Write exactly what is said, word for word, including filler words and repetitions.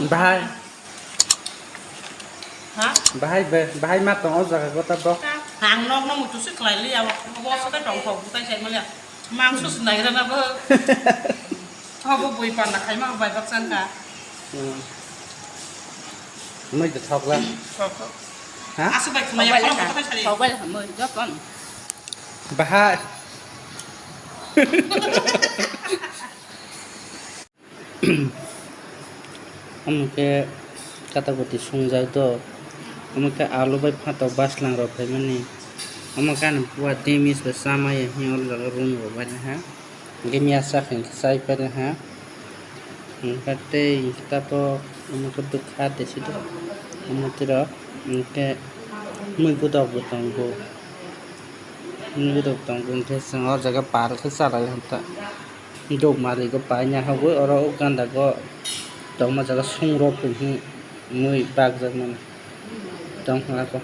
Bahai. Ha? Bahai be, bahai ma tong o jaga gota bo. Ang nok no mutu si khlai li ya, bo sa tong thok butai sai mali. Mangso si nai rana bo. Abo bui panda khai ma bai bak san ka. Hmm. Mui de thok la. Thok thok. Ha? Asu bai khmai ya, thok bai khmai ya, thok bai khmai ya, thok bai khmai ya, thok bai khmai ya. Bahai. Omo khe kata kwtwi swngjak do. Omo khe alu bai phatok baslang rok phaimani. Omo khe ani bua demis bai chamaya hwnwi oro jaga room rok bai ha. Hwnkhe miya chakha hwnkhe chai phaina ha. Hwnkhe tei hwnkhe tabuk omo khe bwkha tei side omo twi rok hwnkhe mui gwdok bo tongo. Mui gwdok tongo hwnkhe chwng o jaga par khe chalai hwn ta. Duk maligo paina hogwi oro o ganda go tongma jaga song rok tong hi mui bakjakmani tong hwnna kho.